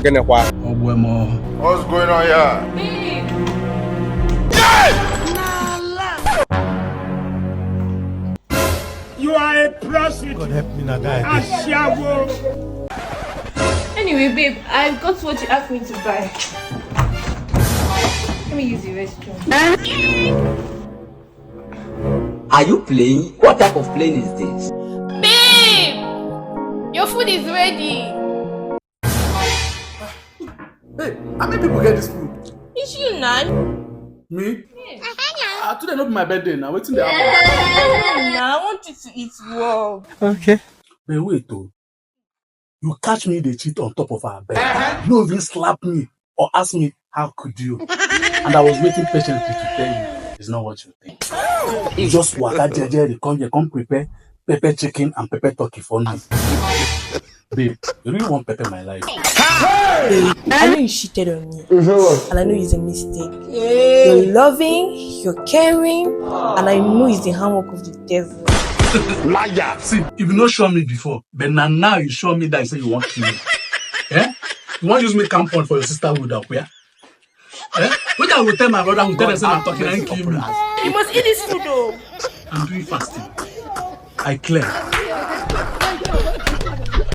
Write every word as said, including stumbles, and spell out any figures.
Gịnịkwa? Ogbuemo. What's going on here? Babe, You are a prostitute. God help me na die. Ashawo. Anyway, babe, I got what you asked me to buy. Let me use the restroom. Are you playing? What type of playing is this? Babe! Your food is ready. Hey, how many people get this food? It's you, Nan. Me? Ah, today no be my birthday now. Wetin dey happen? Nah, I want you to eat well. Okay. But wait, oh. You catch me dey cheat on top of our bed. No even slap me or ask me, "How could you?" And I was waiting patiently to tell you, it's not what you think. You just waka jeje, dey come here, come prepare pepper chicken and pepper turkey for me. Babe, you really want pepper my life? I know you cheated on me, and I know it's a mistake. You're loving, you're caring, and I know it's the handwork of the devil. Liar! See, if you no show me before, but now now you show me that you say you want kill me. Eh? You want use me camp on for your sisterhood up here? Eh? When I will tell my brother, I will tell them say I'm talking and kill me. You must eat this food, though. I'm doing fasting. I clear.